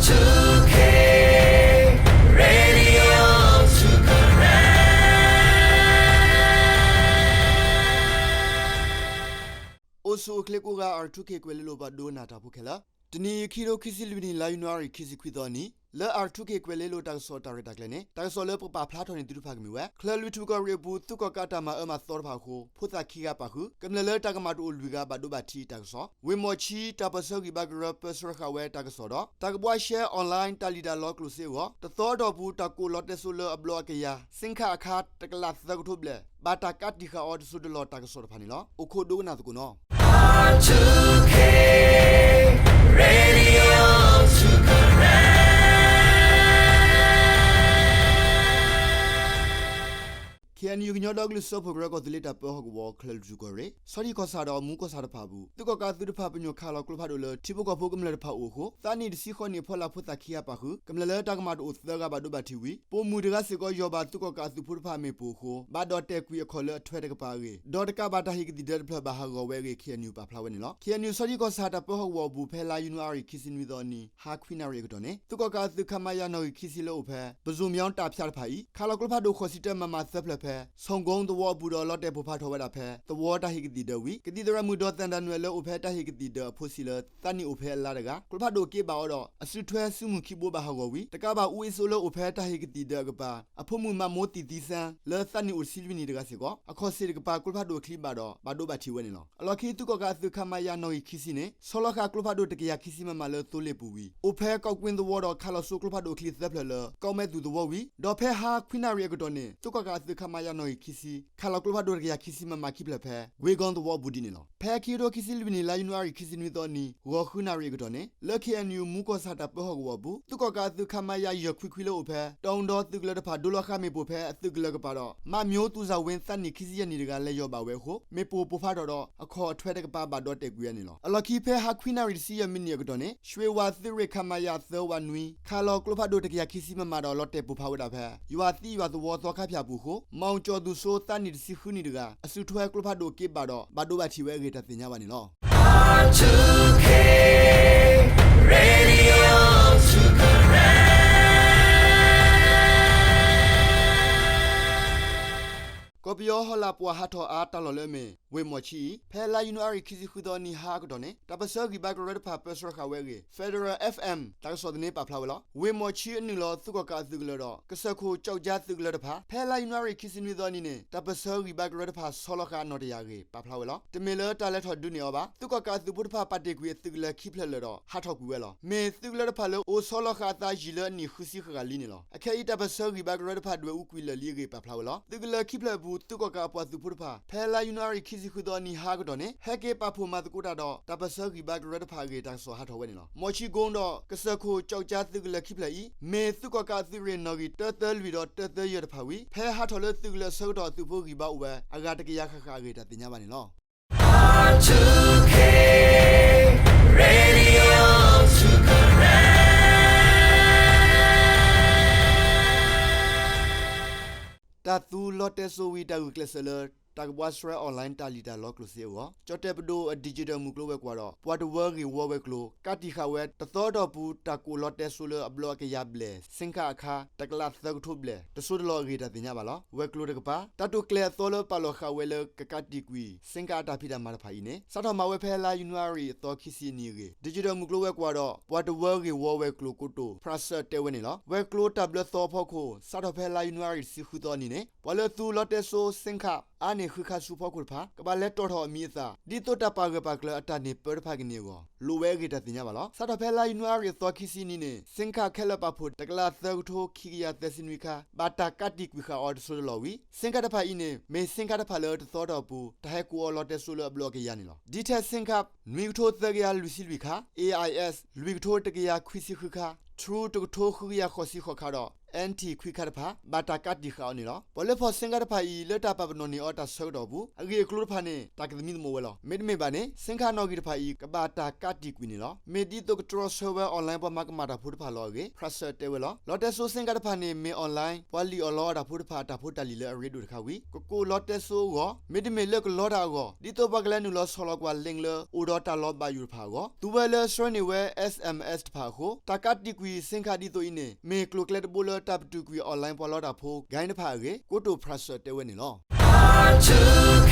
Radio Karen. Isu Karen ကွဲးလ့လိာ်ပှၤဒိကနၣ်တၢ်ဖိခဲလၢာ်, တနံၤအံၤ ခံကထိခံဆံလွံၢ်နံၣ် လါယနူၤအါရံၤ ခံဆံခွံသီနံၤ, လၢ Karen ကွဲးလ့လိာ်တၢ်ကစီၣ်တၢ်ရဲၣ်တၢ်ကျဲၤန့ၣ် တၢ်ကစီၣ်လၢပကပာ်ဖျါထီၣ်န့ၢ်သုတဖၣ်ကမ့ၢ်ဝဲ ချၢၣ်လွံၢ်ထူၣ်ကီၢ်ရ့ၣ်အပူၤ သုးကီၣ်ကးတၢ်မၤအၢမၤသီတဖၣ်အဃိ ဖိသၣ်ခံဂၤပာ်ဃုာ်, ကမျၢၢ်လၢတၢ်ကမၣ်တအိၣ်လွံၢ်ဂၤဘၣ်ဒိဘၣ်ထံးတၢ်ကစီၣ်, ဝ့ၢ်မီၣ်ခၠံ တၢ်ပၢၢ်ဆၢဂံၢ်ဘါကရၢပၢဆှၢဃာ်ဝဲတၢ်ကစီၣ်ဒီး တၢ်ကဘှါရှဲ online တၢ်လံၣ်တၢ်လီကျိၣ်စ့အဂီၢ် တသီအတီၢ်ပူၤ တၢ်ကိးလီတဲစိလၢအဘျီအကယၤ စ့ခၣ်အခါ တကလးသၢကထိဘျဲၣ် ဘၣ်တၢ်ကးတံာ်ဃာ်အီၤတစိၢ်တလီၢ်တၢ်ကစီၣ်တဖၣ်န့ၣ်လီၤ. အိၣ်ခိးဒိကနၣ်သကိးနီၣ်. Karen Radio Karen. KNU ကညီဒီကလုာ်စၢဖှိၣ်ကရၢကီၢ်သူလ့ၤတၢ်ပၢဟီၣ်ကဝီၤ ချၢၣ်လွံၢ်ထူၣ်ကီၢ်ရ့ၣ် ဆီထံးကီၢ်ဆၣ်ဒီးမူကီၢ်ဆၣ်တဖၣ်အပူၤ သုးကီၣ်ကးအသုးတဖၣ်ပညိၣ်ခးလီၤကျိဖးဒိၣ်လၢ ထံဖိကီၢ်ဖိကမျၢၢ်တဖၣ်အိၣ်အဃိ သးနံၣ်တဆံဃိးနံၣ်အဖီလာ်ဖိသၣ်ခံဂၤပာ်ဃုာ် ကမျၢၢ်လၢတၢ်ကမၣ်တအိၣ်သၢဂၤဘၣ်ဒိဘၣ်ထံးဝံၤ ပိာ်မုၣ်တဂၤစ့ၢ်ကီးယီၢ်ဘၣ်သုးကီၣ်ကးအသုးဖိတဖၣ်မ့ၣ်ပိၢ်အဃိ ဘၣ်ဒီးတဲာ်ကွံာ်အခီၣ်လၢအထွဲတကပၤအဂ့ၢ် ဒီးတကးဘၣ်တၢ်ဟ့ၣ်ကသံၣ်ဒၢတဖျၢၣ်ဘၣ်ဟးဂီၤဝဲအဂ့ၢ် KNU ပာ်ဖျါဝဲန့ၣ်လီၤ. KNU ဆီထံးကီၢ်ဆၣ်တၢ်ပၢဟီၣ်ကဝီၤအပူၤ ဖဲလါယနူၤအါရံၤ ခံဆံနွံသီအနံၤ ဟါခွံနၣ်ရံၣ်အကတီၢ်န့ၣ် သုးကီၣ်ကးအသုး ခမရ နီၣ်ဂံၢ်ခံဆံလၢအိၣ်ဖဲ ပဇိၣ်မၠီတၢ်ဖၠးတဖၣ်အံၤ ခးလီၤကျိဖးဒိၣ်ဃိးဆံတၢမမသၢဖျၢၣ်ဖဲ ဆီၣ်ကိသဝီအပူၤဒီးလီၤတဲာ်ပိၢ်ဖးထီၣ်ဝဲဒၣ်ဖဲ သဝီတၢ်ဟ့ၣ်ကသံၣ်ဒၢဝံၤ ကသံၣ်သရၣ်မုၣ်ဒီးသၣ်ဒၣ်နွဲၣ်လၢအိၣ်ဖဲတၢ်ဟ့ၣ်ကသံၣ်ဒၢအဖိဆံးလၢ သးနံၣ်အိၣ်ဖဲအလါတဂၤ ကျိဖးဒိၣ်က့ဘၣ်အီၤဒီး အစုထွဲစုမုၢ်ခံဘိဘၣ်ဟးဂီၤဝံၤ တကးဘၣ်အူအ့စိလၢအိၣ်ဖဲတၢ်ဟ့ၣ်ကသံၣ်ဒၢအကပၤ အဖိမုၣ်မးမိသံၣ်သံစဲ လၢသးနံၣ်အိၣ်တဆံလွံၢ်နံၣ်တဂၤစ့ၢ်ကီး အခီၣ်ဆ့ၣ်တကပၤကျိဖးဒိၣ်ချံဘၣ်ဒီး ဘၣ်ဒိဘၣ်ထံးဝဲန့ၣ်လီၤ. အလီၢ်ခံသုးကီၣ်ကးအသုး ခမရ နီၣ်ဂံၢ်ခံဆံန့ၣ် ဆီလီၤဃာ်ကျိဖးဒိၣ်တကယၤခံဆံမမလၢသိလ့ၣ်ပူၤဝံၤ အိၣ်ဖဲကီးကွ့သဝီဒီးခးလီၤစိကျိဖးဒိၣ်ချံသၢဖျၢၣ်လၢ ကီးမဲသူၣ်သဝီဝံၤ ဒီးဖဲဟါခွံနၣ်ရံၣ်အကတီၢ်န့ၣ် သုးကီၣ်ကးအသုး ခမရ နီၣ်ဂံၢ်ခံဆံ ခးလီၤကျိဖးဒိၣ်တကယၤခံဆံမမခံဖျၢၣ်ဖဲ ကွ့ကီသဝီအပူၤဒ်န့ၣ်လီၤ. ဖဲခံကထိခံဆံလွံၢ်နံၣ် လါယနူၤအါရံၤ ခံဆံနွံသီအနံၤ ဂီၤဃုနၣ်ရံၣ်အကတီၢ်န့ၣ် လၢ KNU မူကီၢ်ဆၣ်တၢ်ပၢဟီၣ်ကဝီၤအပူၤ သုးကီၣ်ကးအသုး ခမရ ယဲၢ်ခွံခွံလၢအိၣ်ဖဲ တီၤဒီသုးကလၢၤတဖၣ် ဒိလီၤဃာ်မ့ၣ်ပိၢ်ဖဲအသုးကလၢၤကပၤဒီး မးမျိသူစၣ်ဝ့ သးနံၣ်ခံဆံယဲၢ်နံၣ်တဂၤ လဲၤယီၢ်ဘၣ်ဝဲအဃိ မ့ၣ်ပိၢ်ပိၢ်ဖးထီၣ်ဒီး အခီၣ်အထွဲတကပၤဘၣ်ဒီးတဲာ်ကွံာ်ဝဲန့ၣ်လီၤ. အလီၢ်ခံဖဲဟါခွံနၣ်ရံၣ်တဆံယဲၢ်မံးနံးအကတီၢ်န့ၣ် ရွှ့ၣ်ဝၣ်သုးရ့ၣ် ခမရ သၢဝးနွံ ခးလီၤကျိဖးဒိၣ်တကယၤခံဆံမမဒီးလီၤတဲာ်ပိၢ်ဖးဝဲဒၣ်ဖဲ ယွၤသံယွၤသဝီသီခါဖၠၣ်ပူၤအဃိ မီၣ်ကၠီၣ်သူၣ်စိ သးနံၣ်တဆံဃုနံၣ်တဂၤ အစုထွဲကျိဖးဒိၣ်က့ဘၣ်ဒီး ဘၣ်ဒိဘၣ်ထံးဝဲအဂ့ၢ်တၢ်သ့ၣ်ညါဘၣ်န့ၣ်လီၤ. ကီၢ်ပယီၤဟီၣ်လာ်ပှၢ်ဟးထီၣ်အါတၢ်လီၢ်လၢအမ့ၢ် ဝ့ၢ်မီၣ်ခၠံအံၤ ဖဲလါယနူၤအါရံၤ ခံဆံဃုသီအနံၤဟါအကတီၢ်န့ၣ် တၢ်ပၢၢ်ဆၢဂံၢ်ဘါကရၢတဖၣ်ပၢဆှၢဃာ်ဝဲအဂ့ၢ် Federal FM တၢ်ကစီၣ်သန့ပာ်ဖျါဝဲလီၤ. ဝ့ၢ်မီၣ်ခၠံအနုာ်လီၤ သုးကီၣ်ကးအသုးကလၢၤဒီး ကစၢၢ်ခိၣ်ကၠီၣ်ကၠါသုးကလၢၤတဖၣ် ဖဲလါယနူၤအါရံၤ ခံဆံနွံသီအနံၤန့ၣ် တၢ်ပၢၢ်ဆၢဂံၢ်ဘါကရၢတဖၣ်ဆီလီၤဃာ်အနီၣ်တယာ်အဂ့ၢ် ပာ်ဖျါဝဲလီၤ. တမ့ၢ်လၢတၢ်လဲၤထီၣ်ဒုးန့ၢ်အီၤဘၣ်. သုးကီၣ်ကးအသုးဖိတဖၣ်ပာ်တ့ၢ်ကွံာ်အသုးကလၢၤခံဖျၢၣ်လၢာ်ဒီး ဟးထီၣ်ကွံာ်ဝဲလီၤ. မ့ၢ်သုးကလၢၤတဖၣ်လၢအိၣ်ဆီလီၤဃာ်အသးယံာ်လၢအနံၣ်ဃုဆံဃၣ်ဃၣ်လံန့ၣ်လီၤ. အခဲအံၤ တၢ်ပၢၢ်ဆၢဂံၢ်ဘါကရၢတဖၣ်ဒွဲၣ်အူကွံာ်လၢာ်လံအဂ့ၢ် ပာ်ဖျါဝဲလီၤ. သုးကလၢၤခံဖျၢၣ်အပူၤ သုးကီၣ်ကးအပှၤသုးဖိတဖၣ် ဖဲလါယနူၤအါရံၤ ခံဆံဃုသီအနံၤဟါအကတီၢ်န့ၣ် ဟဲက့ၤပာ်ဖှိၣ်မၤသကိးတၢ်ဒီး တၢ်ပၢၢ်ဆၢဂံၢ်ဘါကရၢတဖၣ်အဂ့ၢ် တၢ်ကစီၣ်ဟးထီၣ်ဝဲန့ၣ်လီၤ. မီၣ်ခၠံကိဒီး ကစၢၢ်ခိၣ်ကၠီၣ်ကၠါသုးကလၢၤခံဖျၢၣ်အံၤ မ့ၢ်သုးကီၣ်ကးအသုးရ့ၣ်နီၣ်ဂံၢ် တၢသၢလွံၢ်ဒီးတၢသၢယဲၢ်တဖၣ်ဝံၤ ဖဲဟးထီၣ်လၢသုးကလၢၤအဆၢကတီၢ်အသုးဖိဂံၢ်ဘါအိၣ်ဝဲ အဂၤတကယၤဃၣ်ဃၣ်အဂ့ၢ် တၢ်သ့ၣ်ညါဘၣ်န့ၣ်လီၤ. တၢ်သူလီတဲစိဝံၤ တၢ်ဂုာ်ကျဲးစၢးလၢ တၢ်ကဘှါရှဲ online တၢ်လံၣ်တၢ်လီကျိၣ်စ့အဂီၢ် ကၠီၣ်တဲၣ်ပဒိၣ်အ digital မုၢ်ကျိၤဝဲၤကွာ်ဒီး ပှၤတဝၢဂ့ၢ်ဝီဝဲၤကျိၤ ကးတံာ်ဃာ်ဝဲ တသီအတီၢ်ပူၤ တၢ်ကိးလီတဲစိလၢအဘျီအကယၤဘျဲၣ် စ့ခၣ်အခါ တကလးသၢကထိဘျဲၣ် တစိၢ်တလီၢ်အဂ့ၢ် တၢ်သ့ၣ်ညါဘၣ်လီၤ. ဝဲၤကျိၤတကပၤ တၢ်တိာ်ကျဲၤအသီလၢပာ်လီၤဃာ်ဝဲလၢ ကကးတံာ်ကွံာ် စ့ခၣ်အတၢ်ဖံးတၢ်မၤတဖၣ်အံၤန့ၣ် စးထီၣ်မၤဝဲဖဲလါယနူၤအါရံၤအသီခံဆံအနံၤအဂ့ၢ် digital မုၢ်ကျိၤဝဲၤကွာ်ဒီး ပှၤတဝၢဂ့ၢ်ဝီဝဲၤကျိၤကိတိာ် ဖြၣ်စၢၣ်တဲဝဲန့ၣ်လီၤ. ဝဲၤကျိၤတၢ်ဘျၢသီအဖီခိၣ် စးထီၣ်ဖဲလါယနူၤအါရံၤ တဆံဃုသီအနံၤန့ၣ် ပှၤလၢသူလီတဲစိ စ့ခၣ် အါန့ၢ်ဃုခါဆူဖီခိၣ်တဖၣ် ကဘၣ်လဲၤတီၣ်ထီၣ်အမံၤအသၣ် ဒ်သိးတၢ်ပာ်ဂၢၢ်ပာ်ကျၢၤအတၢ်န့ၢ်ပၢတဖၣ်ကန့ၢ်အဂီၢ် လိၣ်ဝဲအဂ့ၢ် တၢ်သ့ၣ်ညါဘၣ်လီၤ. စးထီၣ်ဖဲလါယနူၤအါရံၤအသီခံဆံအနံၤန့ၣ် စ့ခၣ်ခဲလၢာ်ပာ်ဖှိၣ် တကလးသၢကထိခံကယၤသၢဆံနွံခါ ဘၣ်တၢ်ကးတံာ်ကွံာ်ဃာ်အီၤတစိၢ်တလီၢ်ဝံၤ စ့ခၣ်တဖၣ်အံၤန့ၣ် မ့ၢ်စ့ခၣ်တဖၣ်လၢတသီအတီၢ်ပူၤ တၢ်ဟဲကိးအီၤလီတဲစိလၢအဘျီအကယၤန့ၣ်လီၤ. ဒ်ထဲ စ့ခၣ် နွံကထိသၢကယၤလွံၢ်ဆံလွံၢ်ခါ, အေအိုင်အက်စ် လွံၢ်ကထိတကယၤခွံဆံဃုခါ, ထရူး တကထိဃုကယၤဃိးဆံဃိးခါဒီး အၣ်ထံၣ် ခွံခါတဖၣ် ဘၣ်တၢ်ကးတံာ်ဃာ်အီၤန့ၣ်လီၤ. ပှၤလၢဖီၣ်စ့ခၣ်တဖၣ်အံၤ လၢတၢ်ပာ်ပနီၣ်န့ၢ်အီၤတၢ်ဆၢကတီၢ်အပူၤ အဂ့ၢ်အကျိၤတဖၣ်န့ၣ် တၢ်ကသမံသမိးဝဲလီၤ. မ့တမ့ၢ်ဘၣ်န့ၣ် စ့ခၣ်နီၣ်ဂံၢ်တဖၣ်အံၤ ကဘၣ်တၢ်ကးတံာ်ကွံာ်န့ၣ်လီၤ. မ့ၢ်ဒ်သိးကတြီဆၢဝဲ online ပှၤမၤကမၣ်တၢ်ဖိတဖၣ်လီၤအဂ့ၢ် ဖြၣ်စၢၣ်တဲဝဲလီၤ. လီတဲစိစ့ခၣ်တဖၣ်န့ၣ် မ့ၢ် online ပှၤလံၣ်အီၣ်လီအီၣ်တၢ်ဖိတဖၣ်အတၢ်ဖိတၢ်လံၤလၢအရ့ဒိၣ်တခါဝံၤ ကကိးလီတဲစိအဂီၢ် မ့တမ့ၢ်လၢကလီတၢ်အဂီၢ် ဒ်သိးပှၤကလဲၤနုာ်လီၤဆီၣ်လီၤကွၢ် link လၢအိၣ်ဒီးတၢ်လီၤဘၣ်ယိၣ်တဖၣ်အဂီၢ် သူဝဲလၢဆှၢန့ၢ်ဝဲ SMS တဖၣ်အဃိ တၢ်ကးတံာ် ကွံာ်ဆ့ၣ်ခါဒ်သိးအံၤန့ၣ် မ့ၢ်ကျိၤကျဲတဘိလၢတၢ်ပတုာ်ကွံာ် online ပှၤလီတၢ်ဖိ ဂိုဏ်းတဖၣ်အဂ့ၢ် ကိတိာ် Prasert တဲဝဲန့ၣ်လီၤ.